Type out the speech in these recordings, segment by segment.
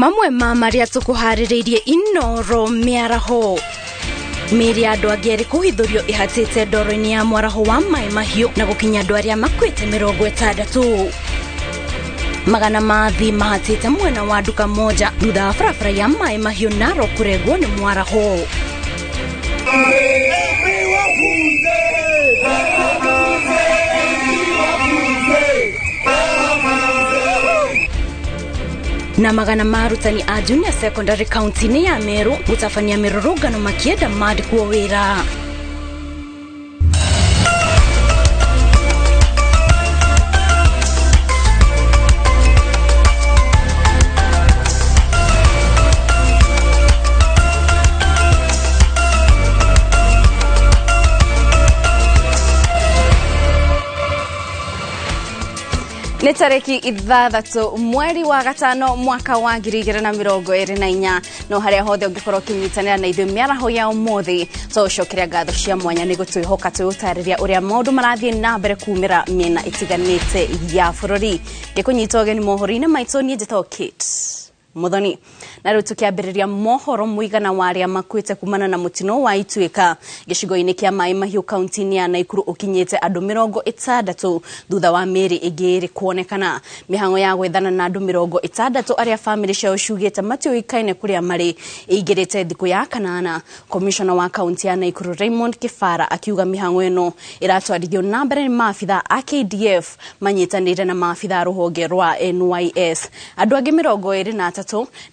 Mamwe ma marĩa tũkũharĩrĩirie Inoro mĩaraho. Mĩĩrĩ ya andũ angĩ erĩ kũhithũrio ĩhatĩte ndoro-inĩ ya mwaraho wa Maĩ Mahiũ na gũkinya andũ arĩa makuĩte 60. Magana mathi mahatĩte mwena wa Nduka Moja thutha wa barabara ya Maĩ Mahiũ Narok kũrengwo nĩ mwaraho. Na magana ma arutani a junior secondary county-inĩ ya Meru gũtabania mĩrũrũngano makĩenda mandĩkwo wĩra. Nĩ tarĩki 6 mweri wa 5 mwaka wa 2024 no harĩa hothe ũngĩkorwo ũkĩnyitanĩra na ithuĩ mĩaraho ya ũmũthĩ tũcokeria ngatho cia mwanya nĩ gũtwĩhoka twĩgũtarĩria ũrĩa maũndũ marathiĩ na mbere kumĩra mĩena ĩtiganĩte ya bũrũri. Ngĩkũnyita ũgeni mohoro-inĩ maitũ, niĩ njĩtagwo Kate Muthoni. Na rĩu tũkĩambĩrĩria mohoro, mũigana wa arĩa makuĩte kumana na mũtino wa Ituĩka gĩcigo-inĩ kĩa Maĩ Mahiũ kaunti-inĩ ya Naikuru ũkinyĩte andũ 60 thutha wa mĩĩrĩ ĩngĩ ĩrĩ kuonekana. Mĩhang'o ya gwethana na andũ 60 arĩa bamĩrĩ ciao ciugĩte matiũĩkaine kũrĩa marĩ ĩingĩrĩte thikũ ya 8. Komishona wa kaunti ya Naikuru Raymond Kĩbara akiuga mĩhang'o ĩno ĩratwarithio na mbere nĩ maabitha a KDF manyitanĩire na maabitha a rũhonge rwa NYS. Andũ angĩ 23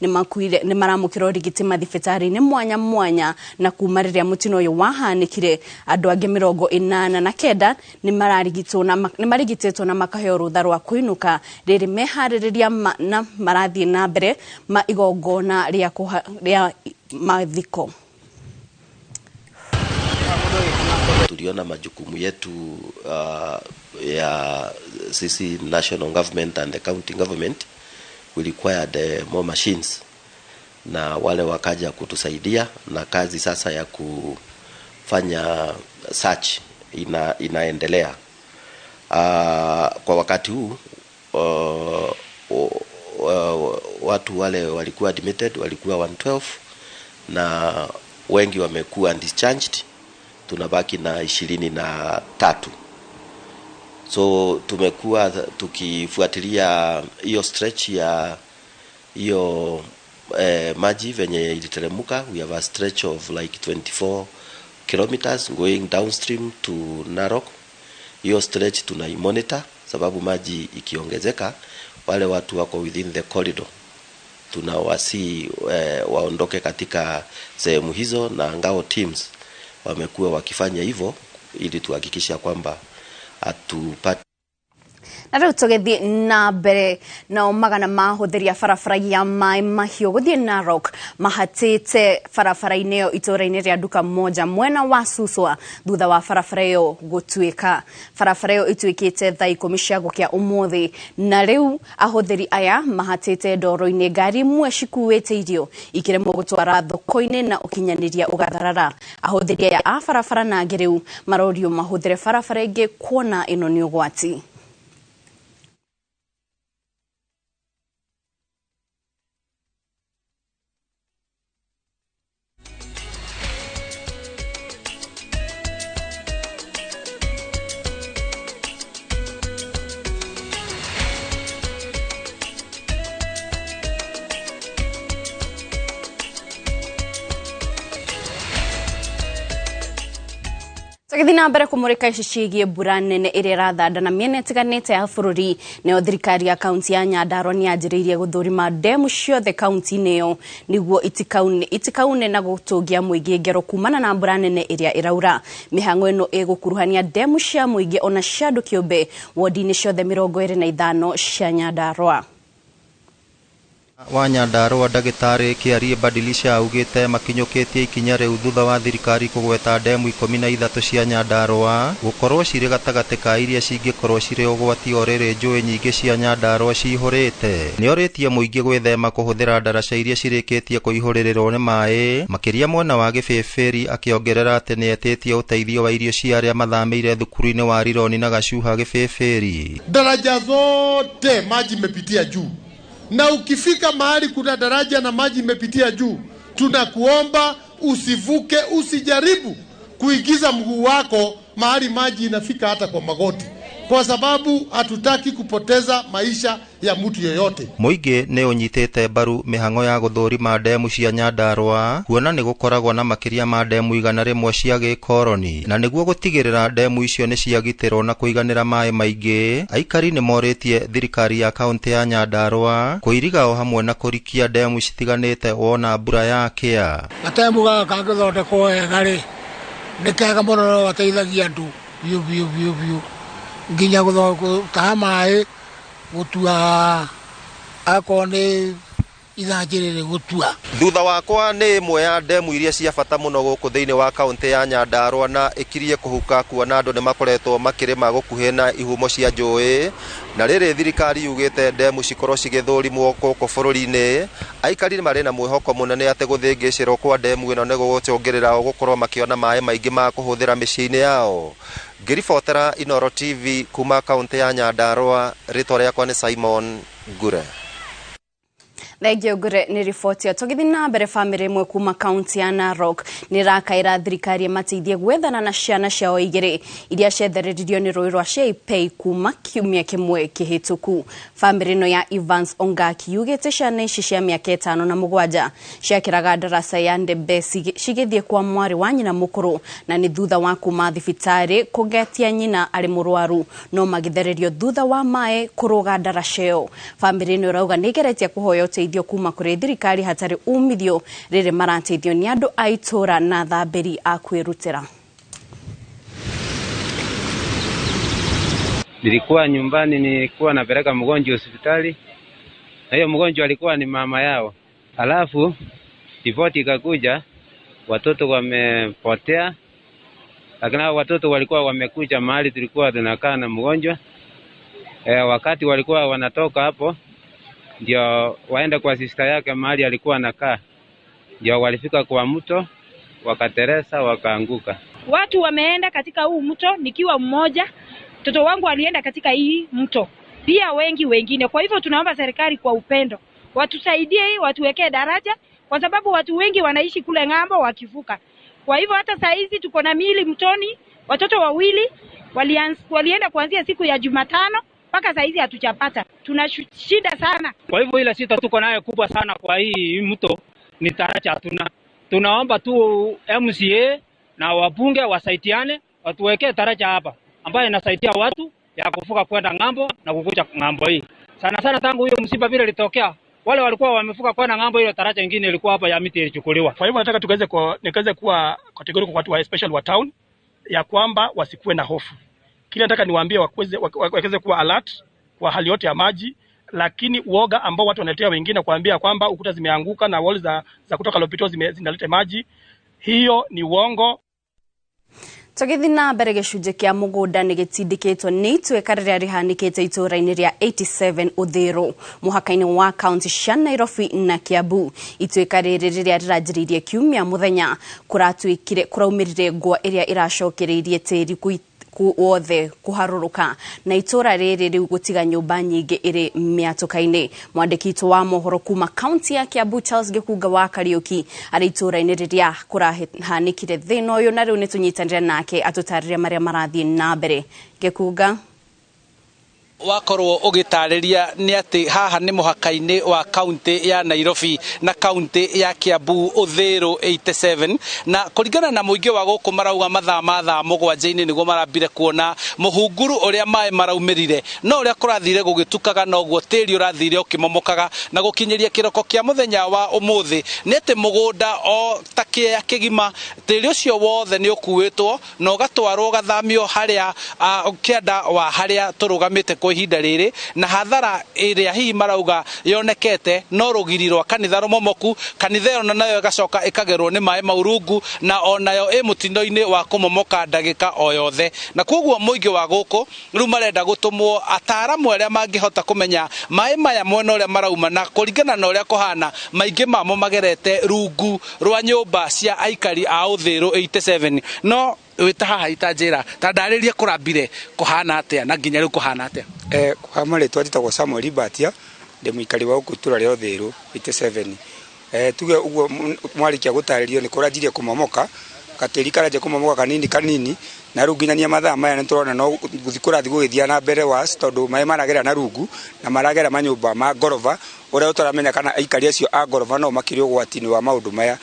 nĩ maramũkĩra ũrigiti mathibitarĩ-inĩ mwanya mwanya, na kuma rĩrĩa mũtino ũyũ wahanĩkire andũ angĩ 89 nĩ marigitĩtwo na makaheo rũtha rwa kũinũka rĩrĩ meharĩrĩria na marathiĩ na mbere ma igongona rĩa mathiko. Tuliona majukumu yetu ya sisi national government and the county government, we required more machines, na wale wakaja kutusaidia na kazi sasa ya kufanya search inaendelea. Kwa wakati huu watu wale walikuwa admitted walikuwa 112 na wengi wamekuwa discharged, tunabaki na 23. So tumekuwa tukifuatilia hiyo stretch ya hiyo maji venye iliteremuka. We have a stretch of like 24 kilometers going downstream to Narok. Hiyo stretch tunaimonitor sababu maji ikiongezeka wale watu wako within the corridor tunawasi waondoke katika sehemu hizo, na ngao teams wamekuwa wakifanya hivyo ili tuhakikisha kwamba atupate. Na rĩu tũgĩthiĩ na mbere, nao magana mahũthĩri a barabara ya Maĩ Mahiũ gũthiĩ Narok mahatĩte barabara-inĩ ĩyo itũũra-inĩ rĩa Nduka Moja mwena wa Suswa thutha wa barabara ĩyo gũtuĩka. Barabara ĩyo ĩtuĩkĩte thaa 10 cia gũkĩa ũmũthĩ, na rĩu ahũthĩri aya mahatĩte ndoro-inĩ ngari imwe cikuĩte irio ikĩremwo gũtwara thoko-inĩ na ũkinyanĩria ũgatharara. Ahũthĩri aya a barabara na angĩ rĩu marorio mahũthĩre barabara ĩngĩ kuona ĩno nĩ ũgwati. Tũgĩthiĩ na mbere kũmũrĩka ici ciĩgiĩ mbura nene ĩrĩa ĩrathanda na mĩena ĩtiganĩte ya bũrũri. Nayo thirikari ya kaunti ya Nyandarua nĩ yanjĩrĩirie gũthũrima ndemu ciothe kaunti-inĩ ĩyo nĩguo itikaune na gũtũngia mũingĩ ngero kumana na mbura nene ĩrĩa ĩraura. Mĩhang'o ĩno ĩgũkuruhania ndemu cia mũingĩ ona cia andũ kĩũmbe wodi-inĩ ciothe 25 cia Nyandarua. Wa Nyandarua ndagĩtarĩ Kĩarie Badilisha augĩte makinyũkĩtie ikinya rĩu thutha wa thirikari kũgweta ndemu 13 cia Nyandarua gũkorwo cirĩ gatagatĩ ka iria cingĩkorwo cirĩ ũgwati o rĩrĩ njũĩ nyingĩ cia Nyandarua cihũrĩte. Nĩorĩtie mũingĩ gwĩthema kũhũthĩra ndaraca iria cirĩkĩtie kũihũrĩrĩrwo nĩ maĩ makĩria mwena wa Gĩbĩbĩri, akĩongerera atĩ nĩetĩtie ũteithio wa irio cia arĩa mathamĩire thukuru-inĩ wa Rironi na Gacuha Gĩbĩbĩri. Daraja zote maji imepitia juu. Na ukifika mahali kuna daraja na maji imepitia juu, tunakuomba usivuke, usijaribu kuingiza mguu wako mahali maji inafika hata kwa magoti, kwa sababu hatutaki kupoteza maisha ya mtu yoyote. Mũingĩ nĩ ũnyitĩte mbaru mĩhang'o ya gũthũrima ndemu cia Nyandarua kuona nĩ gũkoragwo na makĩria ma ndemu 100 cia gĩkoroni, na nĩguo gũtigĩrĩra ndemu icio nĩ ciagitĩrwo na kũiganĩra maĩ maingĩ, aikari nĩ morĩtie thirikari ya kaũntĩ ya Nyandarua kũiriga o hamwe na kũrikia ndemu citiganĩte wona mbura yakĩa. Gatemu gaka kangĩthondekwo wega rĩ, nĩ kega mũno, no gateithagia andũ biũ biũ biũ biũ, nginya gũtaha maĩ, gũtua akorwo nĩ ithanjĩ rĩrĩ gũtua. Thutha wakwa nĩ ĩmwe ya ndemu iria cia bata mũno gũkũ thĩinĩ wa kaũntĩ ya Nyandarua na ĩkirie kũhuka kuona andũ nĩ makoretwo makĩrĩma gũkuhĩ na ihumo cia njũĩ, na rĩrĩ thirikari yugĩte ndemu cikorwo cigĩthũrimwo gũkũ bũrũri-inĩ, aikari marĩ na mwĩhoko mũnene atĩ gũthĩngĩcĩrwo kwa ndemu ĩno nĩ gũgũcũngĩrĩra o gũkorwo makĩona maĩ maingĩ ma kũhũthĩra mĩciĩ-inĩ yao. Ngĩribotera Inooro TV kuma kaũntĩ ya Nyandarua, rĩtwa rĩakwa nĩ Simon Ngure. Thengio Ngure nĩ riboti ĩyo. Tũgĩthiĩ na mbere, bamĩrĩ ĩmwe kuma kaunti ya Narok nĩ ĩrakaĩra thirikari ĩmateithie gwethana na ciana ciao igĩrĩ iria ciethereririo nĩ rũĩ rwa Sheipei kuma kiumia kĩmwe kĩhĩtũku. Bamĩrĩ ĩno ya Evans Ongaki yugĩte ciana ici cia mĩaka 5 na 7 ciakĩraga ndaraca ya Ndembe cigĩthiĩ kwa mwarĩ wa nyina mũkũrũ, na nĩ thutha wa kuma thibitarĩ kũgetia nyina arĩ mũrwaru, no magĩthererio thutha wa maĩ kũrũga ndaraca ĩyo. Bamĩrĩ ĩno ĩrauga nĩ ĩgeretie kũhoya ũteithio kuma kũrĩ thirikari hatarĩ umithio, rĩrĩ marateithio nĩ andũ a itũra na thambĩri a kwĩrutĩra. Nilikuwa nyumbani, nilikuwa napeleka mgonjwa hospitali, na hiyo mgonjwa alikuwa ni mama yao. Alafu ripoti ikakuja watoto wamepotea, lakini hao watoto walikuwa wamekuja mahali tulikuwa tunakaa na mgonjwa. Wakati walikuwa wanatoka hapo ndio waenda kwa sister yake mahali alikuwa anakaa, ndio walifika kwa mto wakateresa wakaanguka. Watu wameenda katika huu mto, nikiwa mmoja, mtoto wangu alienda katika hii mto, pia wengi wengine. Kwa hivyo tunaomba serikali kwa upendo watusaidie, watuwekee daraja, kwa sababu watu wengi wanaishi kule ng'ambo wakivuka. Kwa hivyo hata saa hizi tuko na miili mtoni, watoto wawili walienda kuanzia siku ya Jumatano mpaka saa hizi hatujapata. Tuna shida sana. Kwa hivyo ile shida tuko nayo kubwa sana kwa hii mto ni daraja hatuna. Tunaomba tu MCA na wabunge wasaidiane, watuwekee daraja hapa ambayo inasaidia watu ya kuvuka kwenda ng'ambo na kukuja ng'ambo hii. Sana sana tangu hiyo msiba vile ilitokea, wale walikuwa wamevuka kwenda ng'ambo, ile daraja nyingine ilikuwa hapa ya miti ilichukuliwa. Kwa hivyo nataka tukaweze nikaweze kuwa categorical kwa watu wa especially wa town ya kwamba wasikuwe na hofu. Kile nataka niwaambie waweze kuwa alert kwa hali yote ya maji, lakini uoga ambao watu wanaletea wengine kuambia kwamba ukuta zimeanguka na walls za kutoka Lopito zinaleta maji, hiyo ni uongo. Tũgĩthiĩ na mbere, gĩcunjĩ kĩa mũgũnda nĩ gĩtindĩkĩtwo nĩ ituĩka rĩrĩa rĩhanĩkĩte itũũra-inĩ rĩa 87 Ũthĩrũ mũhaka-inĩ wa kaunti cia Nairobi na Kiambu. Ituĩka rĩrĩ rĩrĩa rĩranjĩrĩirie kiumia mũthenya kũraumĩrire ngwa ĩrĩa ĩracokereirie tĩri wothe kũharũrũka, na itũũra rĩrĩ rĩu gũtiga nyũmba nyingĩ ĩrĩ mĩatũka-inĩ. Mwandĩki witũ wa mohoro kuma kaunti ya Kiambu Charles Gĩkunga wa Kariũki arĩ itũũra-inĩ rĩrĩa kũrahanĩkire thĩna ũyũ, na rĩu nĩ tũnyitanĩre nake atũtarĩrie marĩa marathiĩ na mbere. Gĩkunga, wakorwo ũgĩtarĩria nĩ atĩ haha nĩ mũhaka-inĩ wa kaunti ya Nairobi na kaunti ya Kiambu Ũthĩrũ 87, na kũringana na mũingĩ wa gũkũ marauga mathaa ma thaa mũgwanja-inĩ nĩguo marambire kuona mũhunguru ũrĩa maĩ maraumĩrire, no ũrĩa kũrathire gũgĩtukaga noguo tĩri ũrathire ũkĩmomokaga, na gũkinyĩria kĩroko kĩa mũthenya wa ũmũthĩ nĩ atĩ mũgũnda o ta kĩea kĩgima tĩri ũcio wothe nĩ ũkuĩtwo na ũgatwarwo ũgathamio harĩa kĩanda wa harĩa tũrũgamĩte kwa ihinda rĩrĩ, na hathara ĩrĩa hihi marauga yonekete no rũgiri rwa kanitha rũmomoku, kanitha ĩyo nayo ĩgacoka ĩkagerwo nĩ maĩ mau rungu, na onayo ĩ mũtino-inĩ wa kũmomoka ndagĩka o yothe. Na koguo mũingĩ wa gũkũ rĩu marenda gũtũmwo ataaramu arĩa mangĩhota kũmenya maĩ maya mwena ũrĩa marauma, na kũringana na ũrĩa kũhana maingĩ mamo magerete rungu rwa nyũmba cia aikari a Ũthĩrũ 87. No wĩta haha itanjĩra ta ndarĩrie kũrambire kũhana atĩa na nginya rĩu kũhana atĩa? Kwa marĩtwa njĩtagwo Samuel Mbatia, Ndĩ mũikari wa gũkũ itũra rĩa Ũthĩrũ 87. Tuge ũguo mwarĩkia gũtarĩrio nĩ kũranjirie kũmomoka, gatĩri karanjia kũmomoka kanini kanini, na rĩu nginyania mathaa maya nĩ tũrona no gũthiĩ kũrathiĩ gũgĩthiaga na mbere worse, tondũ maĩ maragera na rungu na maragera manyũmba ma ngoroba, ũrĩa ũtaramenya kana aikari acio a ngoroba no makĩrĩ ũgwati-inĩ wa maũndũ maya.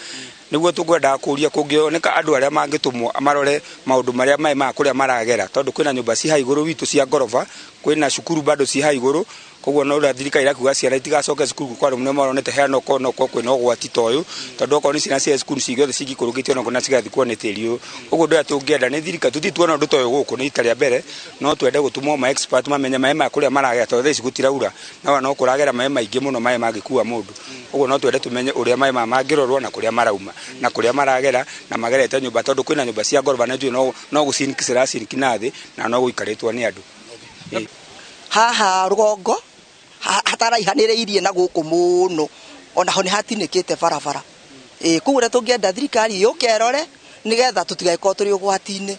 Nĩguo tũkwendaga kũria kũngĩoneka andũ arĩa mangĩtũmwo marore maũndũ marĩa maĩ maya kũrĩa maragera, tondũ kwĩna nyũmba ci haha igũrũ witũ cia ngoroba, kwĩna cukuru bado ci haha igũrũ, koguo no ũrĩa thirikari ĩrakiuga ciana itigacoke cukuru kwa rĩu nĩmaronete hena no no kwĩna ũgwati ta ũyũ, tondũ okorwo nĩ ciana cia cukuru ciothe cingĩikũrũkĩtio no na cigathikwo nĩ tĩri ũyũ. Ũguo ũndũ ũrĩa tũngĩenda nĩ thirikari, tũtirĩ tuona ũndũ ta ũyũ gũkũ, nĩ rita rĩa mbere, no twende gũtũmwo ma expert mamenye maĩ maya kũrĩa maragera, tondũ thaa ici gũtiraura, no no kũragera maĩ maingĩ mũno, maĩ mangĩkua mũndũ. Ũguo no twende tũmenye ũrĩa maĩ maya mangĩrorwo na kũrĩa marauma na kũrĩa maragera na magerete nyũmba, tondũ kwĩna nyũmba cia ngoroba na njũĩ no gũcinki ciracinki na thĩ na no gũikarĩtwo nĩ andũ. Haha rũgongo hataraihanĩrĩirie na gũkũ mũno, onaho nĩ hatinĩkĩte barabara. Koguo ũrĩa tũngĩenda thirikari yũke ĩrore nĩgetha tũtigagĩkorwo tũrĩ ũgwati-inĩ.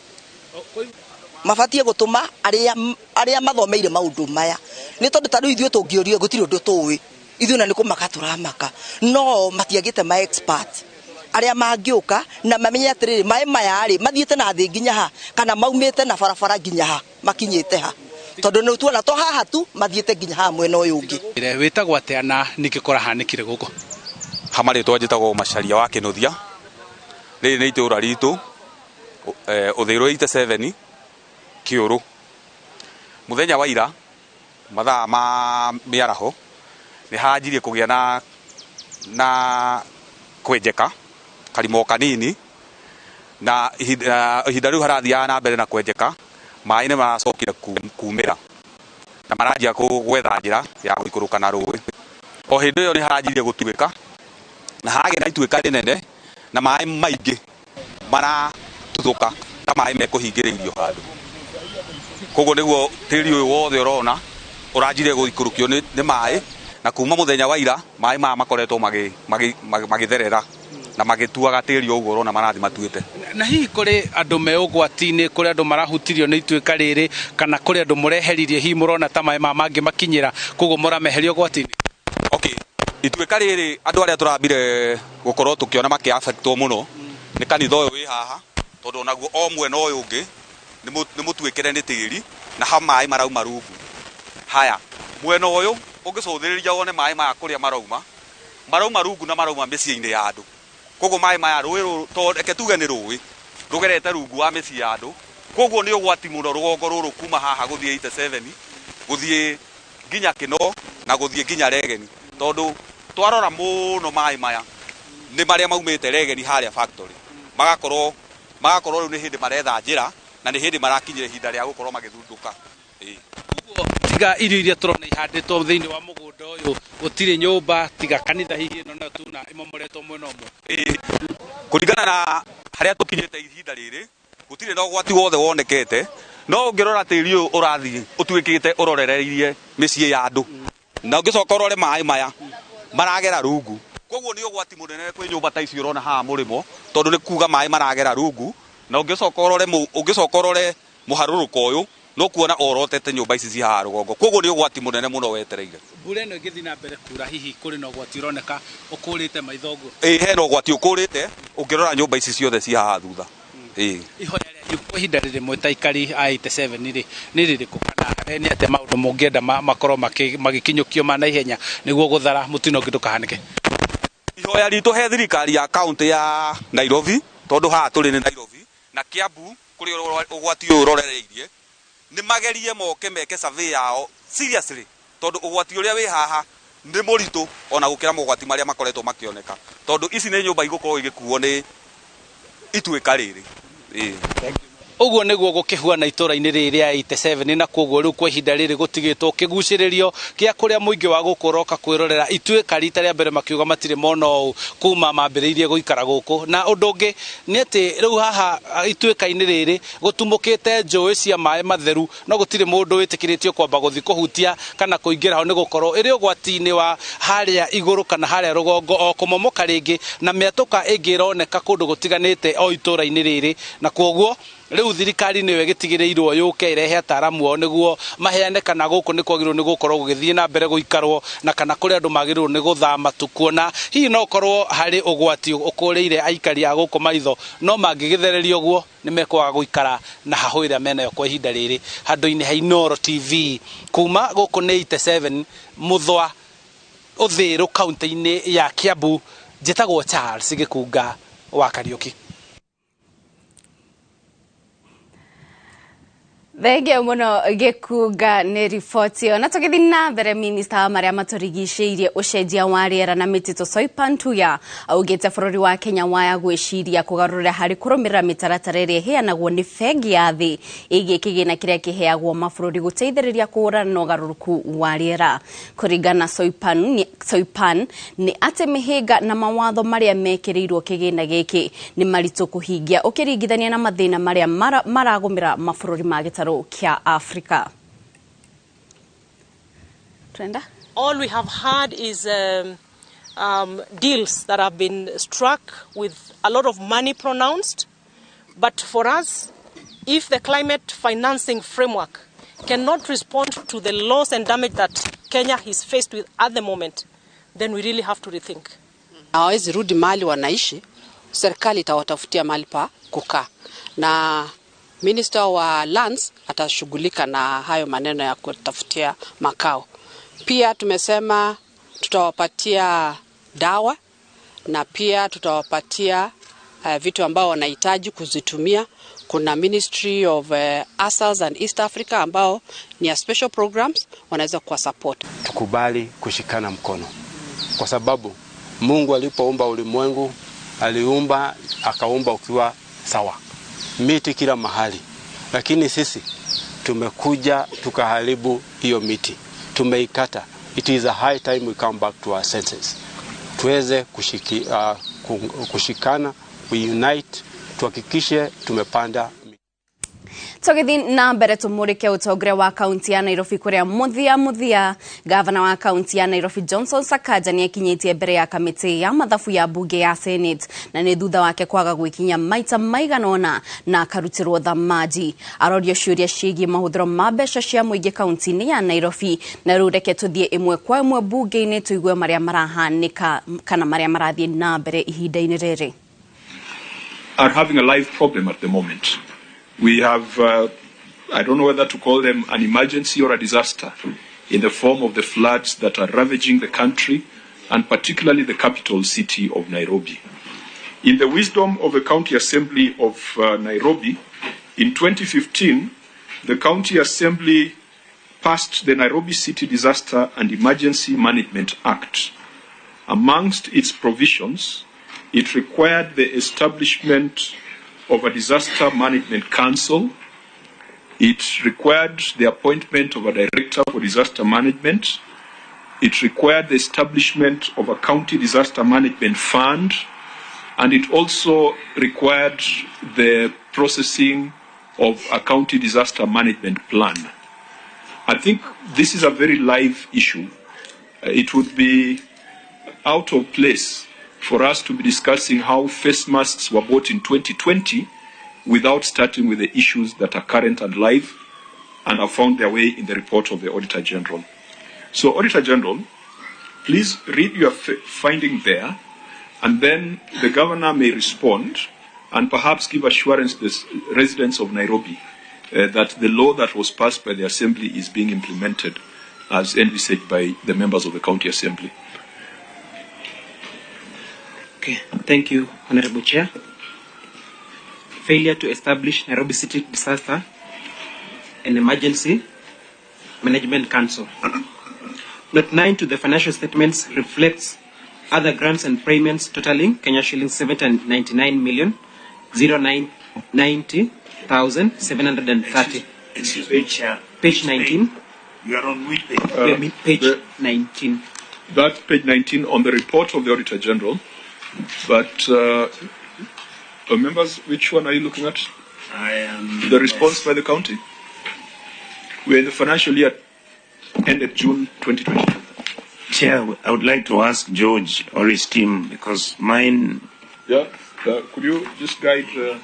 Mabatiĩ gũtũma arĩa mathomeire maũndũ maya, nĩ tondũ ta rĩu ithuĩ tũngĩũrio gũtirĩ ũndũ tũĩ, ithuĩ na nĩ kũmaka tũramaka, no matiagĩte ma expert arĩa mangĩũka na mamenye atĩrĩrĩ, maĩ maya rĩ mathiĩte na thĩ nginya ha, kana maumĩte na barabara nginya ha, makinyĩte ha, tondũ nĩ tuona to haha tu mathiĩte nginya haha mwena ũyũ ũngĩ. Wĩtagwo atĩa na nĩkĩ kũrahanĩkire gũkũ? Ha marĩtwa njĩtagwo Macharia wa Kĩnũthia. Rĩrĩ nĩ itũũra ritũ, Ũthĩrũ 87 Kĩũrũ. Mũthenya wa ira mathaa ma mĩaraho nĩ hanjirie kũgĩa na kwenjeka karimo kanini, na ihinda rĩu harathiaga na mbere na kwenjeka, maĩ nĩ maracokire kumĩra na maranjia gwetha njĩra ya gũikũrũka na rũĩ. O hĩndĩ ĩyo nĩ haranjirie gũtuĩka na hagĩa na ituĩka rĩnene na maĩ maingĩ maratuthũka ta maĩ mekũhingĩrĩirio handũ. Koguo nĩguo tĩri ũyũ wothe ũrona ũranjirie gũikũrũkio nĩ maĩ, na kuma mũthenya wa ira maĩ maya makoretwo magĩtherera na magĩtuaga tĩri ũguo ũrona marathi matuĩte. Na hihi kũrĩ andũ me ũgwati-inĩ, kũrĩ andũ marahutirio nĩ ituĩka rĩrĩ, kana kũrĩ andũ mũreheririe hihi mũrona ta maĩ maya mangĩmakinyĩra, koguo mũrameheria ũgwati-inĩ? Okay, ituĩka rĩrĩ andũ arĩa tũrambire gũkorwo tũkĩona makĩ affectwo mũno nĩ kanitha ũyũ wĩ haha, tondũ onaguo o mwena ũyũ ũngĩ nĩ mũtuĩkĩre nĩ tĩri na ha maĩ marauma rungu. Haya, mwena ũyũ ũngĩcũthĩrĩria wone maĩ maya kũrĩa marauma, marauma rungu na marauma mĩciĩ-inĩ ya andũ. Koguo maĩ maya rũĩ rũrũ, to reke tuge nĩ rũĩ rũgerete rungu wa mĩciĩ ya andũ, koguo nĩ ũgwati mũno rũgongo rũrũ kuma haha gũthiĩ 87 gũthiĩ nginya Kĩno na gũthiĩ nginya Regeni, tondũ twarora mũno maĩ maya nĩ marĩa maumĩte Regeni harĩa factory, magakorwo rĩu nĩ hĩndĩ maretha njĩra na nĩ hĩndĩ marakinyĩra ihinda rĩa gũkorwo magĩthundũka. Tiga irio iria tũrona ihandĩtwo thĩinĩ wa mũgũnda ũyũ, gũtirĩ nyũmba tiga kanitha hihi ĩno nayo tuna ĩmomoretwo mwena ũmwe. Kũringana na harĩa tũkinyĩte ihinda rĩrĩ gũtirĩ na ũgwati wothe wonekete, no ũngĩrora tĩri ũyũ ũrathiĩ ũtuĩkĩte ũrorereirie mĩciĩ ya andũ, na ũngĩcoka ũrore maĩ maya maragera rungu, koguo nĩ ũgwati mũnene kwĩ nyũmba ta ici ũrona haha mũrĩmo, tondũ nĩ kuga maĩ maragera rungu, na ũngĩcoka ũrore mũharũrũko ũyũ no kuona orotete nyũmba ici ci haha rũgongo, koguo nĩ ũgwati mũnene mũno wetereire. Mbura ĩno ĩngĩthiĩ na mbere kura, hihi kũrĩ na ũgwati ũroneka ũkũrĩte maitho ũguo? Ĩĩ, hena ũgwati ũkũrĩte ũngĩrora nyũmba ici ciothe ci haha thutha. Ĩĩ. Ihoya rĩanyu kwa ihinda rĩrĩ mwĩ ta aikari a 87 rĩ nĩ rĩrĩkũ, kana nĩ atĩa maũndũ mũngĩenda makorwo magĩkinyũkio ma naihenya nĩguo gũthara mũtino ũngĩ ndũkahanĩke? Ihoya ritũ he thirikari ya kaũntĩ ya Nairobi, tondũ haha tũrĩ nĩ Nairobi na Kiambu kũrĩa ũgwati ũyũ ũrorereirie, nĩ magerie moke meke survey yao seriously, tondũ ũgwati ũrĩa wĩ haha nĩ mũritũ ona gũkĩra mogwati marĩa makoretwo makĩoneka, tondũ ici nĩ nyũmba igũkorwo igĩkuo nĩ ituĩka rĩrĩ. Ũguo nĩguo gũkĩhuana itũũra-inĩ rĩrĩ rĩa 87, na koguo rĩu kwa ihinda rĩrĩ gũtigĩtwo kĩgucĩrĩrio kĩa kũrĩa mũingĩ wa gũkũ ũroka kwĩrorera ituĩka rita rĩa mbere makiuga matirĩ mona ũũ kuma mambĩrĩirie gũikara gũkũ. Na ũndũ ũngĩ nĩ atĩ rĩu haha ituĩka-inĩ rĩrĩ gũtumũkĩte njũĩ cia maĩ matheru, no gũtirĩ mũndũ wĩtĩkĩrĩtio kwamba gũthiĩ kũhutia kana kũingĩra ho, nĩ gũkorwo ĩrĩ ũgwati-inĩ wa harĩa igũrũ kana harĩa rũgongo o kũmomoka rĩngĩ, na mĩatũka ĩngĩ ĩroneka kũndũ gũtiganĩte o itũũra-inĩ rĩrĩ, na koguo Rĩu thirikari nĩyo ĩgĩtigĩrĩirwo yũke ĩrehe ataramu ao nĩguo maheane kana gũkũ nĩ kwagĩrĩirwo nĩ gũkorwo gũgĩthiĩ na mbere gũikarwo na kana kũrĩ andũ magĩrĩirwo nĩ gũthama tukuona hihi no korwo harĩ ũgwati ũkũrĩire aikari a gũkũ maitho no mangĩgĩthererio ũguo nĩ mekwaga gũikara na hahũ ĩrĩa menayo kwa ihinda rĩrĩ. Handũ-inĩ ha Inooro TV kuma gũkũ nĩ 87 Muthwa Uthiru kaunti-inĩ ya Kiambu, njĩtagwo Charles Gĩkunga wa Kariuki. Thengio muno Gĩkunga nĩ riboti ĩyo. Na tũgĩthiĩ na mbere, minista wa marĩa matũrigicĩirie ũcenjia wa rĩera na mĩtitũ Soipan Tuya augĩte bũrũri wa Kenya waya gwĩciria kũgarũrĩra harĩ kũrũmĩrĩra mĩtaratara ĩrĩa ĩheanagwo nĩ bengi ya thĩ ĩgiĩ kĩgĩna kĩrĩa kĩheagwo mabũrũri gũteithĩrĩria kũhũrana na ũgarũrũku wa rĩera. Kũringana na Soipan nĩ atĩ mĩhĩnga na mawatho marĩa mekĩrĩirwo kĩgĩna gĩkĩ nĩ maritũ kũhingia ũkĩringithania na mathĩna marĩa maragũmĩra mabũrũri ma gĩtarũ kia Africa. Trenda? All we have had is deals that have been struck with a lot of money pronounced. But for us, if the climate financing framework cannot respond to the loss and damage that Kenya is faced with at the moment, then we really have to rethink. Hawawezi rudi mahali wanaishi, serikali itawatafutia mahali pa kukaa. Na Minister wa Lands atashughulika na hayo maneno ya kutafutia makao. Pia tumesema tutawapatia dawa na pia tutawapatia vitu ambao wanahitaji kuzitumia. Kuna Ministry of ASALs and East Africa ambao ni ya special programs wanaweza kuwa support. Tukubali kushikana mkono kwa sababu Mungu alipoumba ulimwengu aliumba akaumba ukiwa sawa, miti kila mahali, lakini sisi tumekuja tukaharibu hiyo miti, tumeikata. It is a high time we come back to our senses, tuweze kushikana, we unite, tuhakikishe tumepanda. Tũgĩthiĩ na mbere tũmũrĩke ũtongoria wa kaunti ya Nairobi kũrĩa mũthia gavana wa kaunti ya Nairobi Johnson Sakaja nĩakinyĩtie mbere ya kamĩtĩ ya mathabu ya bunge ya Senate na nĩ thutha wake kwaga gwĩkinya maita maigana ũna na akarutĩrwo thamaji. Arorio ciũria ciĩgiĩ mahũthĩro ma mbeca cia mũingĩ kaunti-inĩ ya Nairobi. Na rĩu reke tũthiĩ ĩmwe kwa ĩmwe bunge-inĩ tũigue marĩa marahanĩka kana marĩa marathiĩ na mbere ihinda-inĩ rĩrĩ. Are having a live problem at the moment. We have, I don't know whether to call them an emergency or a disaster, in the form of the floods that are ravaging the country, and particularly the capital city of Nairobi. In the wisdom of the County Assembly of Nairobi, in 2015, the County Assembly passed the Nairobi City Disaster and Emergency Management Act. Amongst its provisions, it required the establishment of a disaster management council. It required the appointment of a director for disaster management. It required the establishment of a county disaster management fund. And it also required the processing of a county disaster management plan. I think this is a very live issue. It would be out of place for us to be discussing how face masks were bought in 2020 without starting with the issues that are current and live and have found their way in the report of the Auditor General. So, Auditor General, please read your finding there, and then the governor may respond and perhaps give assurance to the residents of Nairobi that the law that was passed by the Assembly is being implemented as envisaged by the members of the County Assembly. Okay, thank you, Honorable Chair. Failure to establish Nairobi City Disaster and Emergency Management Council. Note 9 to the financial statements reflects other grants and payments totaling Kenya shillings 799,090,730. Excuse me, Chair. Page 19. You are on which page? Page 19. That's page 19 on the report of the Auditor General. But, members, which one are you looking at? I am... The response by the county? We're in the financial year ended June 2022. Chair, I would like to ask George or his team, because mine... Yeah, could you just guide the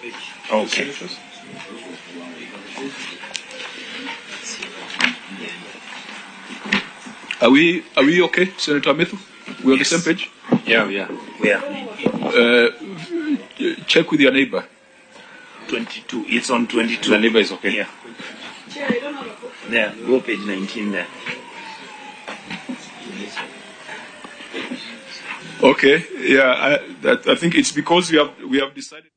okay. Senators? Are we okay, Senator Methu? We on the same page? Yeah, we are. We are. Check with your neighbor. 22. It's on 22. The neighbor is okay. Yeah. There, go page 19 there. Okay, yeah, I think it's because we have decided.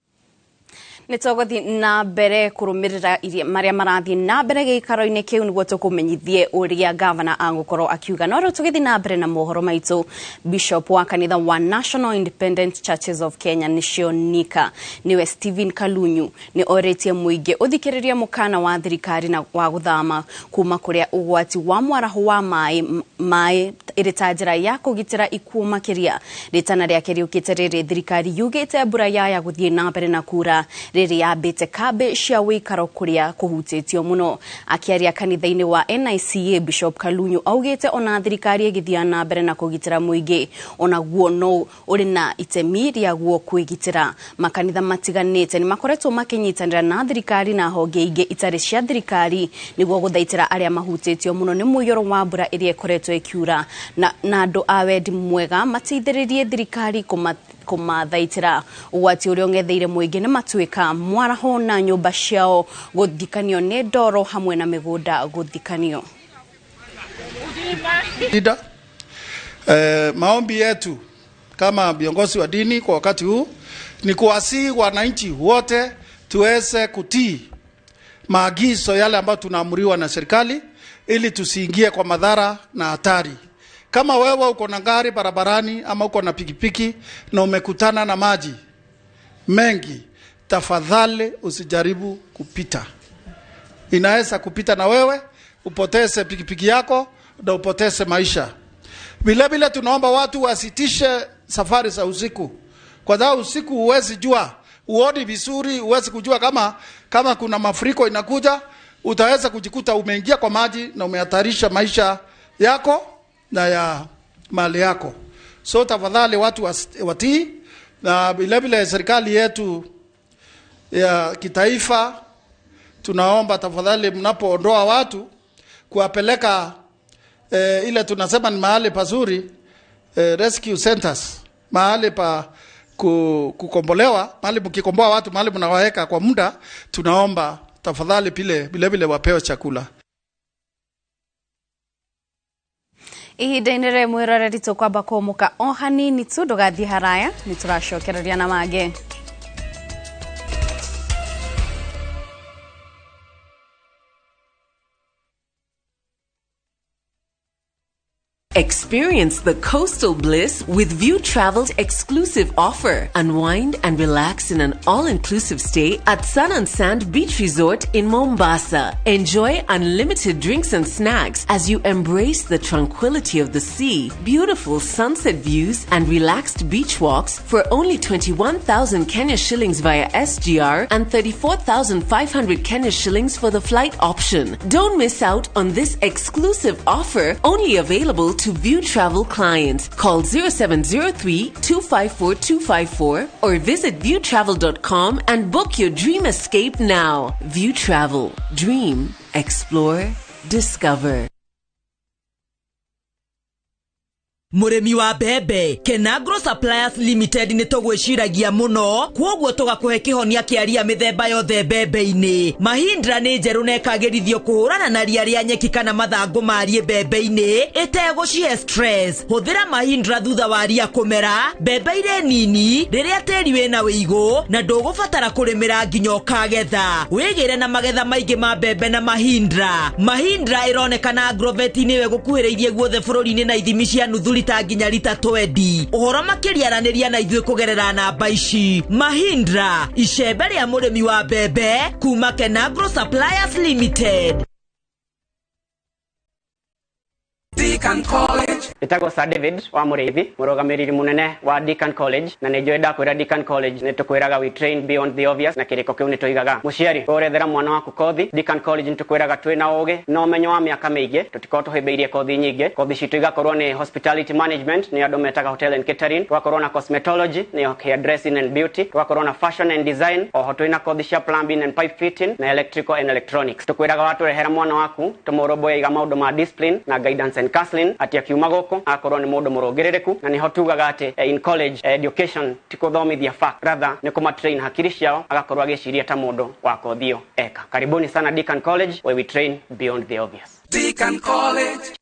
Nä tågåthiä na mbere kå rå mä rä ra marĩa marathiĩ na mbere gĩikaro-inĩ kĩu nĩguo tũkũmenyithie ũrĩa gavana agũkorwo akiuga. No rĩu tũgĩthiĩ na mbere na mohoro maitũ, Bishop wa kanitha wa National Independent Churches of Kenya, nĩcio NICA, nĩwe Stephen Kalunyu, nĩ orĩtie mũingĩ ũthikĩrĩrie mũkana wa thirikari na wa gũthama kuma kũrĩa ũgwati wa mwaraho wa maĩ ĩrĩ ta njĩra ya kũgitĩra ikuũ makĩria. Rĩtana rĩake rĩũkĩte rĩrĩ thirikari yugĩte mbura yaya gũthiĩ na mbere na kura rĩrĩ yambĩte kambĩ cia wĩikaro kũrĩa kũhutĩtio mũno. Akĩaria kanitha-inĩ wa NICA, Bishop Kalunyu augĩte ona thirikari ĩgĩthiĩ na mbere na kũgitĩra mũingĩ, onaguo no ũrĩ na itemi rĩaguo kwĩgitĩra. Makanitha matiganĩte nĩ makoretwo makĩnyitanĩra na thirikari na honge ingĩ itarĩ cia thirikari nĩguo gũthaitĩra arĩa mahutĩtio mũno nĩ mũiyũro wa mbura ĩrĩa ĩkoretwo ĩkiura, na andũ a wendi mwega mateithĩrĩrie thirikari kũmathaitĩra. Ũgwati ũrĩa ũng'etheire mũingĩ nĩ matuĩka mwaraho na nyũmba ciao gũthikanio nĩ ndoro hamwe na mĩgũnda gũthikanio. Leader, maombi yetu kama viongozi wa dini kwa wakati huu ni kuwasihi wananchi wote tuweze kutii maagizo yale ambayo tunaamriwa na serikali ili tusiingie kwa madhara na hatari. Kama wewe uko na gari barabarani ama uko na pikipiki na umekutana na maji mengi, tafadhali usijaribu kupita. Inaweza kupita na wewe upoteze pikipiki yako na upoteze maisha. Vile vile tunaomba watu wasitishe safari za usiku, kwa sababu usiku huwezi jua, uoni vizuri, huwezi kujua kama kuna mafuriko inakuja, utaweza kujikuta umeingia kwa maji na umehatarisha maisha yako na ya mali yako. So tafadhali watu watii, na vile vile serikali yetu ya kitaifa tunaomba tafadhali, mnapoondoa watu kuwapeleka ile tunasema ni mahali pazuri, rescue centers, mahali pa kukombolewa, mahali mkikomboa watu, mahali mnawaweka kwa muda, tunaomba tafadhali pile vile vile wapewe chakula. Ihinda-inĩ rĩrĩ, mwĩroreri, tũkwamba kũmũka o hanini tu. Ndũgathiĩ haraya, nĩ tũracokereria na mangĩ. Experience the coastal bliss with View Travel's exclusive offer. Unwind and relax in an all-inclusive stay at Sun and Sand Beach Resort in Mombasa. Enjoy unlimited drinks and snacks as you embrace the tranquility of the sea, beautiful sunset views and relaxed beach walks for only 21,000 Kenya shillings via SGR and 34,500 Kenya shillings for the flight option. Don't miss out on this exclusive offer, only available to View Travel clients. Call 0703 254 254 or visit viewtravel.com and book your dream escape now. View Travel. Dream, explore, discover. Mũrĩmi wa mbembe, Kenagro Suppliers Limited nĩ tũgwĩciragia mũno, kwoguo tũgakũhe kĩhonia kĩa ria mĩthemba yothe mbembe-inĩ. Mahindra nĩ njerũ na ĩkagĩrithio kũhũrana na ria rĩa nyeki kana mathangũ ma riĩ mbembe-inĩ ĩtegũcihe stress. Hũthĩra Mahindra thutha wa ria kũmera, mbembe irĩ nini, rĩrĩa tĩri wĩna wĩigũ na ndũgũbatara kũrĩmĩra nginya ũkagetha. Wĩgĩre na magetha maingĩ ma mbembe na Mahindra. Mahindra ĩronekana agrovet-inĩ ĩyo ĩgũkuhĩrĩirie guothe bũrũri-inĩ na ithimi cia nuthu rita nginya rita 20. Ũhoro makĩria, aranĩria na ithuĩ kũgerera namba ici. Mahindra, icembe rĩa mũrĩmi wa mbembe kuma Kenagro Suppliers Limited. Deacon College. Njĩtagwo Sir David wa Mũrĩithi, mũrũgamĩrĩri mũnene wa Deacon College, na nĩ njũĩ ndakwĩra Deacon College nĩ tũkwĩraga we train beyond the obvious, na kĩrĩko kĩu nĩ tũigaga. Mũciari, ũrethera mwana waku kothi, Deacon College nĩ tũkwĩraga twĩna ũgĩ na ũmenyo wa mĩaka mĩingĩ, tũtikorwo tũhĩmbĩirie kothi nyingĩ. Kothi citũ igakorwo nĩ hospitality management, nĩ andũ metaga hotel and catering, tũgakorwo na cosmetology, nĩyo hair dressing and beauty, tũgakorwo na fashion and design, oho twĩna kothi cia plumbing and pipe fitting na electrical and electronics. Tũkwĩraga watũrehera mwana waku tũmũrũmbũiye maũndũ ma discipline na guidance and counseling, atĩ akiuma gũkũ akorwo nĩ mũndũ mũrũngĩrĩrĩku, na nĩho tugaga atĩ in college education ti kũthomithia fact, rather nĩ kũmatrain hakiri ciao agakorwo agĩciria ta mũndũ wa kothi ĩyo eka. Karibuni sana Deacon College, where we train beyond the obvious. Deacon College.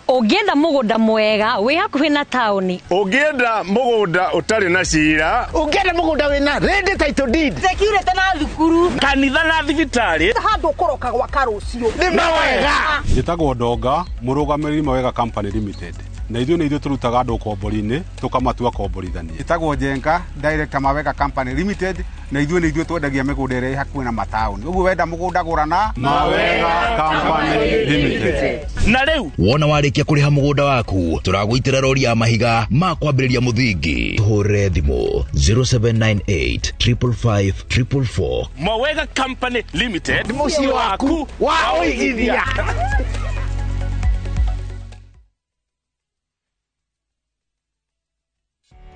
Ũngĩenda mũgũnda mwega wĩ hakuhĩ na taũni, ũngĩenda mũgũnda ũtarĩ na cira, ũngĩenda mũgũnda wĩna ready title deed, security na thukuru, kanitha na thibitarĩ, handũ ũkũroka gwaka rũciũ nĩ mawega. Njĩtagwo Ndonga, mũrũgamĩrĩri Mawega Company Limited, na ithuĩ nĩ ithuĩ tũrutaga andũ ũkombori-inĩ tũkamatua komborithania. Njĩtagwo Njenga, director Mawega Company Limited, na ithuĩ nĩ ithuĩ twendagia mĩgũnda ĩrĩa ĩ hakuhĩ na mataũni. Ũguo wenda mũgũnda gũra na Mawega Company Limited. Na rĩu wona warĩkia kũrĩha mũgũnda waku, tũragũitĩra rori ya mahiga ma kwambĩrĩria mũthingi. Tũhũrĩre thimũ 0798 555 444. Mawega Company Limited, mũciĩ waku wa ũigithia.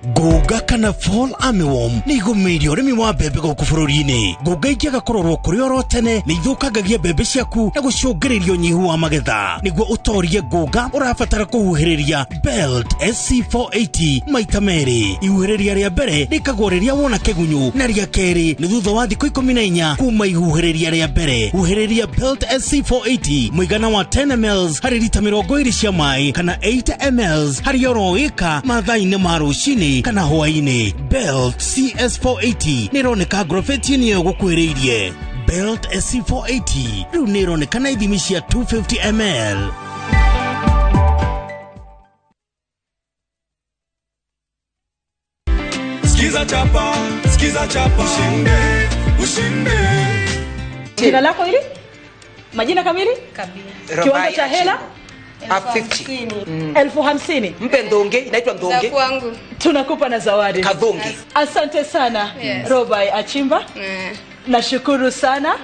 Ngũnga kana fall armyworm nĩ igũmĩire ũrĩmi wa mbembe gũkũ bũrũri-inĩ. Ngũnga ingĩaga kũrorwo kũrĩ oro tene nĩ ithũkangagia mbembe ciaku na gũcũngĩrĩria ũnyihu wa magetha. Nĩguo ũtorie ngũnga ũrabatara kũhuhĩrĩria Belt SC480 maita merĩ. Ihuhĩrĩria rĩa mbere rĩkagwo rĩrĩa wona kĩgunyũ, na rĩa kerĩ nĩ thutha wa thikũ 14 kuma ihuhĩrĩria rĩa mbere. Huhĩrĩria Belt SC480 mũigana wa 10 ml harĩ rita 20 cia maĩ kana 8 ml harĩ oro ĩka mathaa-inĩ ma rũcinĩ kana hwaĩ-inĩ. Belt CS480 nĩ ĩroneka ngrobeti-inĩ ĩyo gũkuhĩrĩirie. Belt SC480 rĩu nĩ ĩroneka na ithimi cia 250 ml. Skiza chapa, skiza chapa, ushinde, ushinde. Jina lako hili? Majina kamili? Kabila. Kiwango cha hela? 50. 50,000. Mpe ndonge, inaitwa ndonge. Tunakupa na zawadi. Kadhonge. Asante sana. Yes. Robai Achimba. Nashukuru sana.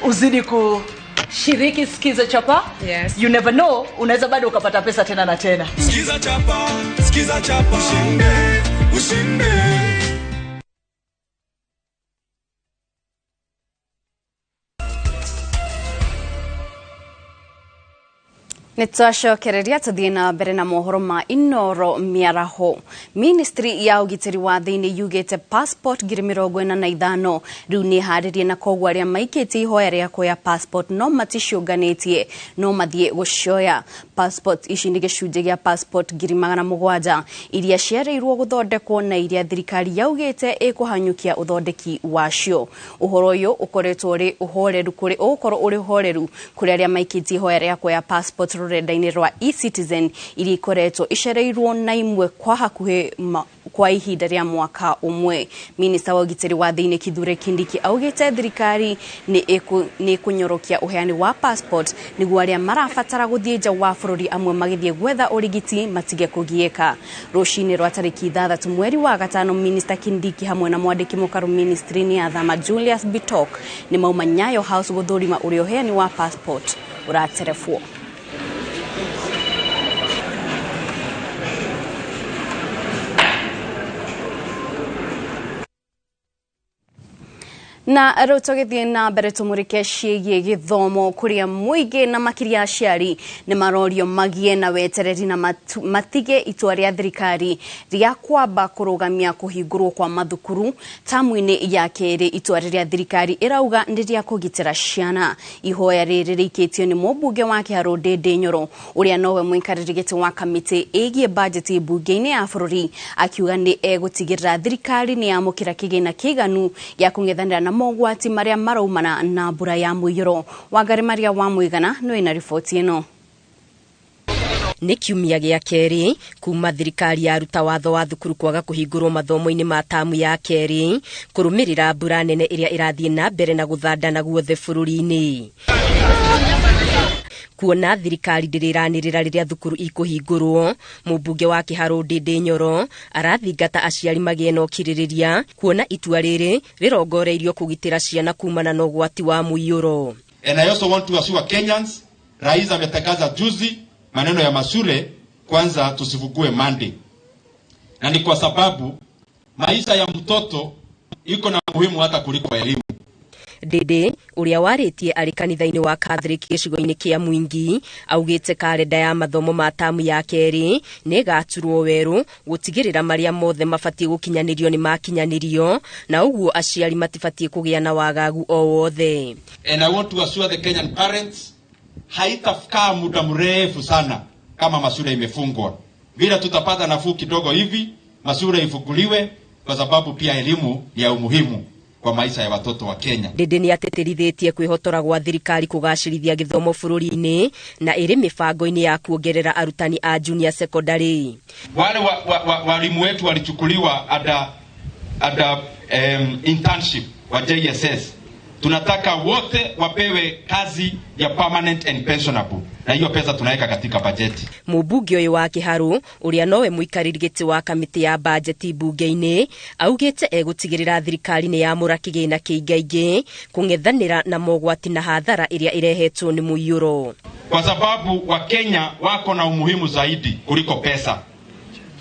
Uzidi kushiriki Skiza Chapa. Yes. You never know, unaweza bado ukapata pesa tena na tena. Skiza chapa, skiza chapa, ushinde, ushinde. Nĩ twacokereria tũthiĩ na mbere na mohoro ma Inoro mĩaraho. Ministry ya ũgitĩri wa thĩinĩ yugĩte passport 45,000 rĩu nĩ harĩrie, na koguo arĩa maikĩtie ihoya rĩa kuoya passport no maticiũnganĩtie no mathiĩ gũcioya. Passport ici nĩ gĩcunjĩ gĩa passport 700,000 iria ciarĩirwo gũthondekwo na iria thirikari yaugĩte ĩkũhanyũkia ũthondeki wacio. Ũhoro ũyũ ũkoretwo ũrĩ ũhoreru kũrĩ ũgũkorwo ũrĩ ũhoreru kũrĩ arĩa maikĩtie ihoya rĩa kuoya passport rũrenda-inĩ rwa eCitizen iria ikoretwo icereirwo na imwe kwa hakuhĩ kwa ihinda rĩa mwaka ũmwe. Minista wa ũgitĩri wa thĩinĩ Kithure Kindiki augĩte thirikari nĩ ĩkũnyorokia ũheani wa passport nĩguo arĩa marabatara gũthiĩ nja wa bũrũri amwe magĩthiĩ gwetha ũrigiti matige kũgiĩka. Rũcinĩ rwa tarĩki 6 mweri wa 5 Minista Kindiki hamwe na mwandĩki mũkaru ministry-inĩ ya thama Julius Bitok nĩ mauma Nyayo House gũthũrima ũrĩa ũheani wa passport ũraterebwo. Na rĩu tũgĩthiĩ na mbere tũmũrĩke ciĩgiĩ gĩthomo kũrĩa mũingĩ na makĩria aciari nĩ marorio magĩe na wetereri na matige itua rĩa thirikari rĩa kwamba kũrũgamia kũhingũrwo kwa mathukuru tamu-inĩ ya kerĩ. Itua rĩrĩa thirikari ĩrauga nĩ rĩa kũgitĩra ciana. Ihoya rĩrĩ rĩikĩtio nĩ mũmbunge wa Kĩharũ Ndĩndĩ Nyoro ũrĩa nowe mũikarĩri gĩtĩ wa kamĩtĩ ĩgiĩ bajeti mbunge-inĩ ya bũrũri, akiuga nĩ egũtigĩrĩra thirikari nĩ yamũkĩra kĩgĩna kĩiganu gĩa kũng'ethanĩra na mogwati marĩa maraumana na mbura ya mũiyũro. Wangari Maria wa Mũigana nĩ na riboti ĩno. Nĩ kiumia gĩa kerĩ kuma thirikari yaruta watho wa thukuru kwaga kũhingũrwo mathomo-inĩ ma tamu ya kerĩ kũrũmĩrĩra mbura nene ĩrĩa ĩrathiĩ na mbere na gũthandana guothe bũrũri-inĩ. Kuona thirikari ndĩrĩranĩrĩra rĩrĩa thukuru ikũhingũrwo, mũmbunge wa Kĩharũ Ndĩndĩ Nyoro arathingata aciari magĩe na ũkirĩrĩria kuona itua rĩrĩ rĩrongoreirio kũgitĩra ciana kumana na ũgwati wa mũiyũro. And I also want to assure Kenyans, Rais ametangaza juzi maneno ya mashule kwanza tusifungue Monday. Na ni kwa sababu maisha ya mtoto iko na muhimu hata kuliko elimu. Ndĩndĩ ũrĩa warĩtie arĩ kanitha-inĩ wa Catholic gĩcigo-inĩ kĩa Mwingi augĩte karenda ya mathomo ma tamu ya kerĩ nĩ ĩgaturwo werũ gũtigĩrĩra marĩa mothe mabatiĩ gũkinyanĩrio nĩ makinyanĩrio na ũguo aciari matibatiĩ kũgĩa na wagagu o wothe. And I want to assure the Kenyan parents, haitakaa muda mrefu sana kama mashule imefungwa. Vile tutapata nafuu kidogo hivi, mashule ifunguliwe kwa sababu pia elimu ni ya umuhimu kwa maisha ya watoto wa Kenya. Ndĩndĩ nĩ atĩtĩrithĩtie kwĩhotora gwa thirikari kũgacĩrithia gĩthomo bũrũri-inĩ na ĩrĩ mĩbango-inĩ ya kuongerera arutani a junior secondary. Wale walimu wetu walichukuliwa ada internship wa JSS. Tunataka wote wapewe kazi ya permanent and pensionable. Na hiyo pesa tunaweka katika bajeti. Mũmbunge ũyũ wa Kĩharũ ũrĩa nowe mũikarĩri gĩtĩ wa kamĩtĩ ya bajeti mbunge-inĩ augĩte egũtigĩrĩra thirikari nĩ yamũra kĩgĩna kĩingaingĩ kũng'ethanĩra na mogwati na hathara ĩrĩa ĩrehetwo nĩ mũiyũro. Kwa sababu Wakenya wako na umuhimu zaidi kuliko pesa.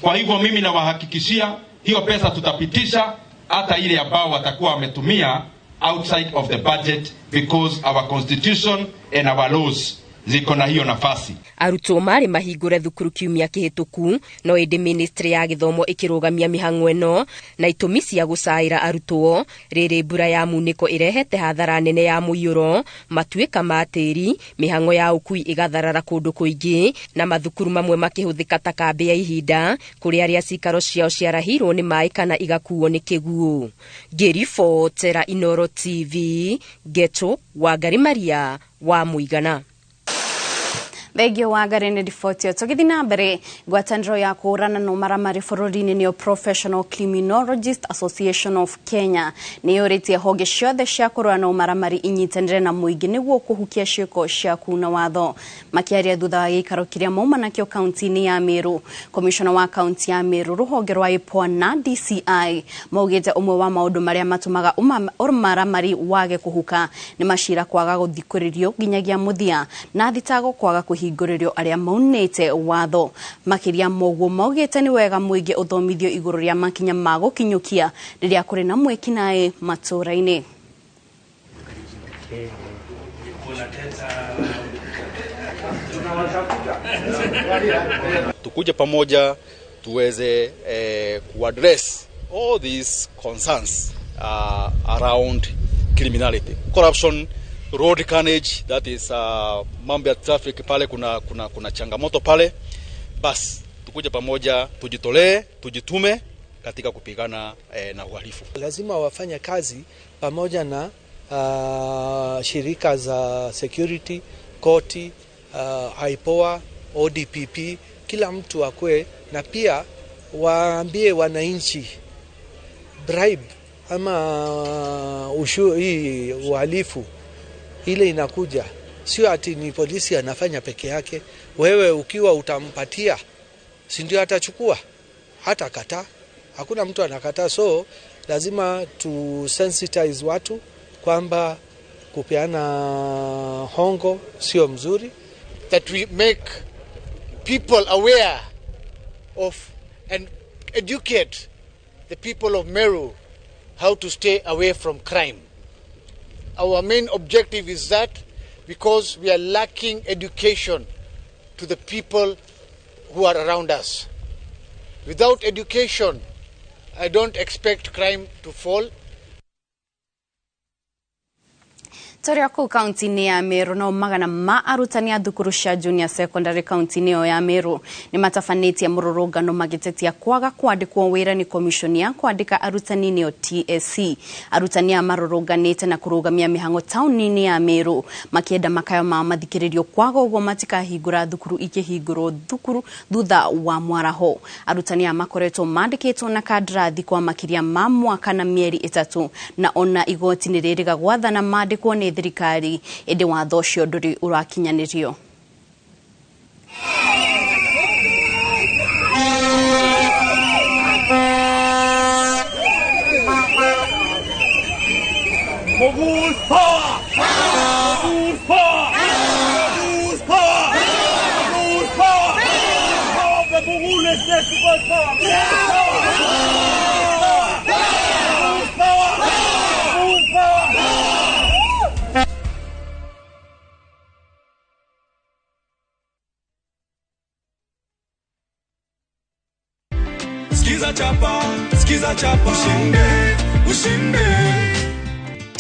Kwa hivyo mimi nawahakikishia hiyo pesa tutapitisha hata ile ambao watakuwa wametumia outside of the budget because our constitution and our laws ziko na hiyo nafasi. Arutwo marĩ mahingũre thukuru kiumia kĩhĩtũku no ĩndĩ ministry ya gĩthomo ĩkĩrũgamia mĩhang'o ĩno na itũmi cia gũcaĩra arutwo rĩrĩ mbura ya munĩko ĩrehete hathara nene ya mũiyũro, matuĩka ma tĩri, mĩhang'o ya ũkui ĩgatharara kũndũ kũingĩ na mathukuru mamwe makĩhũthĩka ta kambĩ ya ihinda kũrĩa arĩa cikaro ciao ciarahirwo nĩ maĩ kana igakuo nĩ kĩguũ. Ngĩribotera Inoro TV, Geto Wangari Maria wa Mũigana. Thengio Wangari nĩ riboti ĩyo. Tũgĩthiĩ na mbere, ngwatanĩro ya kũhũrana na ũmaramari bũrũri-inĩ nĩyo Professional Criminologist Association of Kenya nĩ yũrĩtie honge ciothe cia kũrũa na ũmaramari inyitanĩre na mũingĩ nĩguo kũhukia ciĩko cia kuna watho. Makĩaria thutha wa gĩikaro kĩrĩa mauma nakĩo kaunti-inĩ ya Meru, komishona wa kaunti ya Meru rũhonge rwa IPOA na DCI maugĩte ũmwe wa maũndũ marĩa matũmaga ũmaramari wage kũhuka nĩ macira kwaga gũthikũrĩrio nginyagia mũthia na thitango kwaga kũhingũrĩrio arĩa maunĩte watho. Makĩria moguo maugĩte nĩ wega mũingĩ ũthomithio igũrũ rĩa makinya ma gũkinyũkia rĩrĩa kũrĩ na mwĩkinaĩ matũũra-inĩ. Tukuje pamoja tuweze kuaddress all these concerns around criminality, corruption, road carnage, that is mambo ya traffic pale kuna changamoto pale. Bas tukuje pamoja, tujitolee, tujitume katika kupigana na uhalifu. Lazima wafanye kazi pamoja na shirika za security, koti, IPOA, ODPP, kila mtu akwe, na pia waambie wananchi bribe ama hii uhalifu ile inakuja sio ati ni polisi anafanya peke yake. Wewe ukiwa utampatia, si ndio atachukua? Hata kataa. Hakuna mtu anakataa. So lazima tu sensitize watu kwamba kupeana hongo sio mzuri. That we make people aware of and educate the people of Meru how to stay away from crime. Our main objective is that because we are lacking education to the people who are around us. Without education, I don't expect crime to fall. Tũrĩ kũu kaunti-inĩ ya Meru no magana ma arutani a thukuru cia junior secondary kaunti-inĩ ĩyo ya Meru nĩ matabanĩtie mũrũrũngano magĩtetia kwaga kwandĩkwo wĩra nĩ komishoni ya kwandĩka arutani nĩyo TSC. Arutani aya marũrũnganĩte na kũrũgamia mĩhang'o taũni-inĩ ya Meru makĩenda makayo mao mathikĩrĩrio, kwaga ũguo matikahingũra thukuru ikĩhingũrwo thukuru thutha wa mwaraho. Arutani aya makoretwo mandĩkĩtwo na kandarathi kwa makĩria ma mwaka na mĩeri 3 na ona igoti nĩ rĩrĩga gwathana mandĩkwo nĩ thirikari ĩndĩ watho ũcio ndũrĩ ũrakinyanĩrio. Sikiza chapa, sikiza chapa, ushinde, ushinde.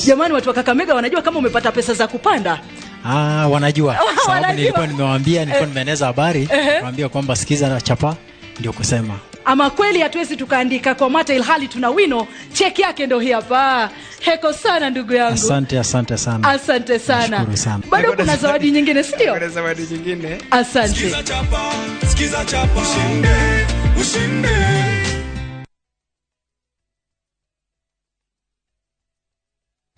Jamani, watu wa Kakamega wanajua kama umepata pesa za kupanda? Ah, wanajua. Sababu nilikuwa nimewaambia, nilikuwa nimeeneza habari, niwaambia kwamba sikiza na chapa ndio kusema. Ama kweli hatuwezi tukaandika kwa mata ilhali tuna wino. Cheki yake ndio hii hapa. Heko sana ndugu yangu. Asante, asante sana. Asante sana. Nashukuru sana. Bado kuna zawadi nyingine, si ndio? Kuna zawadi nyingine. Asante. Sikiza chapa, sikiza chapa, ushinde, ushinde.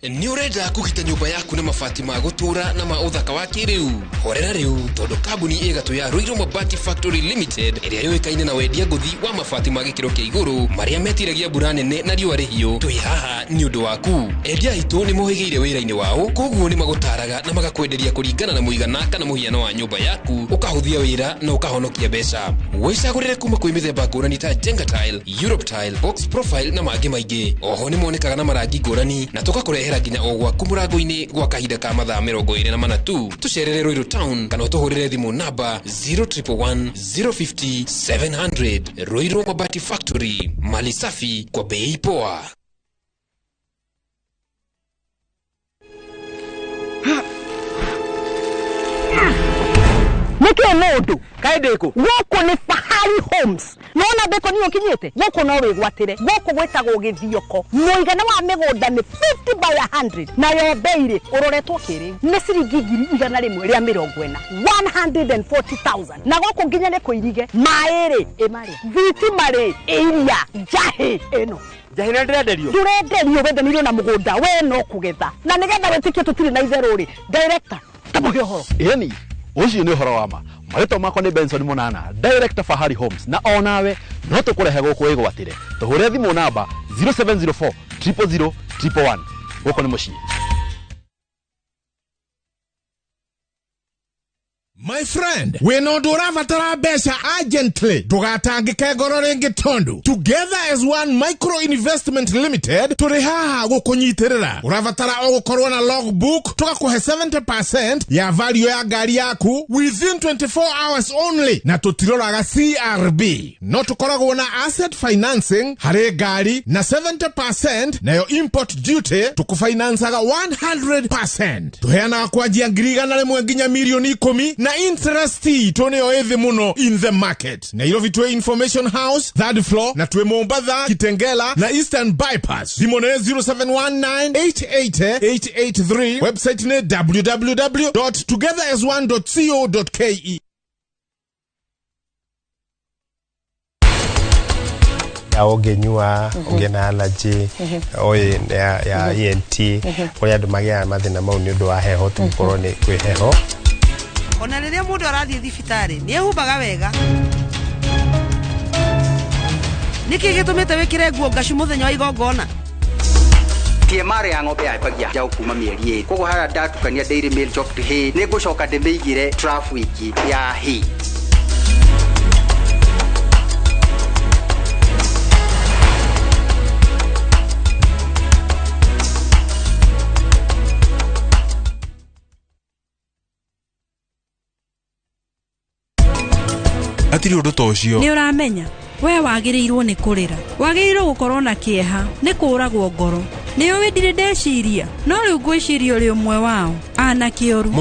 Nĩ ũrenda kũgita nyũmba yaku na mabati ma gũtũũra na ma ũthaka wa kĩrĩu? Horera rĩu tondũ kambuni ĩgatũ ya Ruiru Mabati Factory Limited ĩrĩa yũĩkaine na wendia ngũthi wa mabati ma gĩkĩro kĩa igũrũ marĩa metiragia mbura nene na riũa rĩhiũ, twĩ haha nĩ ũndũ waku. Endia aitũ nĩ mohĩgĩire wĩra-inĩ wao, koguo nĩ magũtaraga na magakwenderia kũringana na mũigana kana mũhiano wa nyũmba yaku, ũkahũthia wĩra na ũkahonokia mbeca. Wĩcagũrĩre kuma kwĩ mĩthemba ngũrani ta Jenga Tile, Europe Tile, Box Profile na mangĩ maingĩ. Oho nĩ monekaga na marangi ngũrani na tũgakũrehera nginya o gwaku mũrango-inĩ gwa kahinda ka mathaa 24 tu. Tũcerere Ruiru Town kana ũtũhũrĩre thimũ namba 0111 050 700. Ruiru Mabati Factory, mali safi kwa bei poa. Nĩkĩ mũndũ kaĩ ndĩkũ gũkũ nĩ Fahari Homes nona ndĩkũ niĩ ũkinyĩte gũkũ no wĩgwatĩre gũkũ gwĩtagwo Gĩthioko mũigana wa mĩgũnda nĩ 50 by 100 nayo bei rĩ ũroretwo kĩrĩu nĩ ciringi 140,000 140,000 na gũkũ nginya nĩ kũirige maĩ rĩ ĩmarĩ thitima rĩ iria njahĩ ĩno njahĩ nĩ ndĩrenderio ndũrenderio wendanĩirio na mũgũnda we no kũgetha na nĩgetha wĩtĩkie tũtirĩ na itherũ rĩ director tamũhe ũhoro. Ĩni ũcio nĩ ũhoro wa ma. Marĩtwa makwa nĩ Benson Munana, Director Fahari Homes, na onawe no tũkũrehe gũkũ wĩgwatĩre. Tũhũre thimũ namba 0704 000 111. Gũkũ nĩ mũciĩ. My friend, wĩna ũndũ ũrabatara mbeca urgently, ndũgatangĩke ngoro rĩngĩ tondũ Together as One Micro Investment Limited tũrĩ haha gũkũnyitĩrĩra. Ũrabatara o gũkorwo na logbook, tũgakũhe 70% ya value ya ngari yaku within 24 hours only, na tũtiroraga CRB. No tũkoragwo na asset financing harĩ ngari na 70% nayo import duty tũkũfinansaga 100%. Tũheanaga kwanjia 100,000 nginya 10,000,000 na interest itũ nĩyo ĩthĩ mũno in the market. Nairobi twĩ Information House third floor, na twĩ Mombatha, Kitengela na Eastern Bypass. Thimũ nĩ 0719 880 883. Website nĩ www.togetherasone.co.ke. Ũngĩnyua ũngĩ na allergy ya ENT kũrĩa andũ magĩaga mathĩna mau nĩ ũndũ wa heho, tũkorwo nĩ kwĩ heho. Ona rĩrĩa mũndũ arathiĩ thibitarĩ nĩ ehumbaga wega. Nĩkĩ gĩtũmĩte wĩkĩre nguo ngacu mũthenya wa igongona? TMR ya ng'ombe yambagia njaũ kuma mĩeri 2 koguo harĩa ndatukania dairy meal chopped hay nĩ ngũcoka ndĩmĩigĩre trough ĩngĩ ya hay. Hatirĩ ũndũ ta ũcio. Nĩ ũramenya we wagĩrĩirwo nĩ kũrĩra, wagĩrĩirwo gũkorwo na kĩeha, nĩ kũragwo ngoro. Nĩ ũĩ ndirĩ ndeciria, no rĩu ngwĩciria ũrĩ ũmwe wao. Anake oru,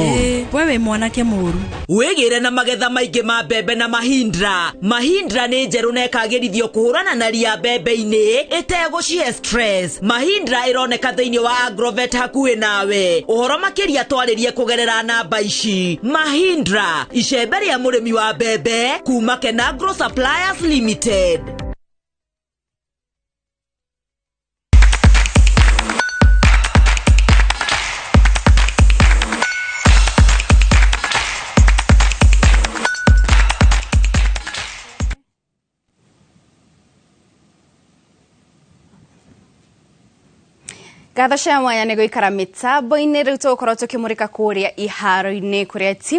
we wĩ mwanake mũru. Wĩgĩre na magetha maingĩ ma mbembe na Mahindra. Mahindra nĩ njerũ na ĩkagĩrithio kũhũrana na ria mbembe-inĩ ĩtegũcihe stress. Mahindra ĩroneka thĩinĩ wa Agrovet hakuhĩ nawe. Ũhoro makĩria twarĩrie kũgerera namba ici. Mahindra, icembe rĩa mũrĩmi wa mbembe kuma Kenagro Suppliers Limited. Ngatho cia mwanya nĩ gũikara mĩtambo-inĩ rĩu tũgũkorwo tũkĩmũrĩka kũrĩa iharo-inĩ kũrĩa timu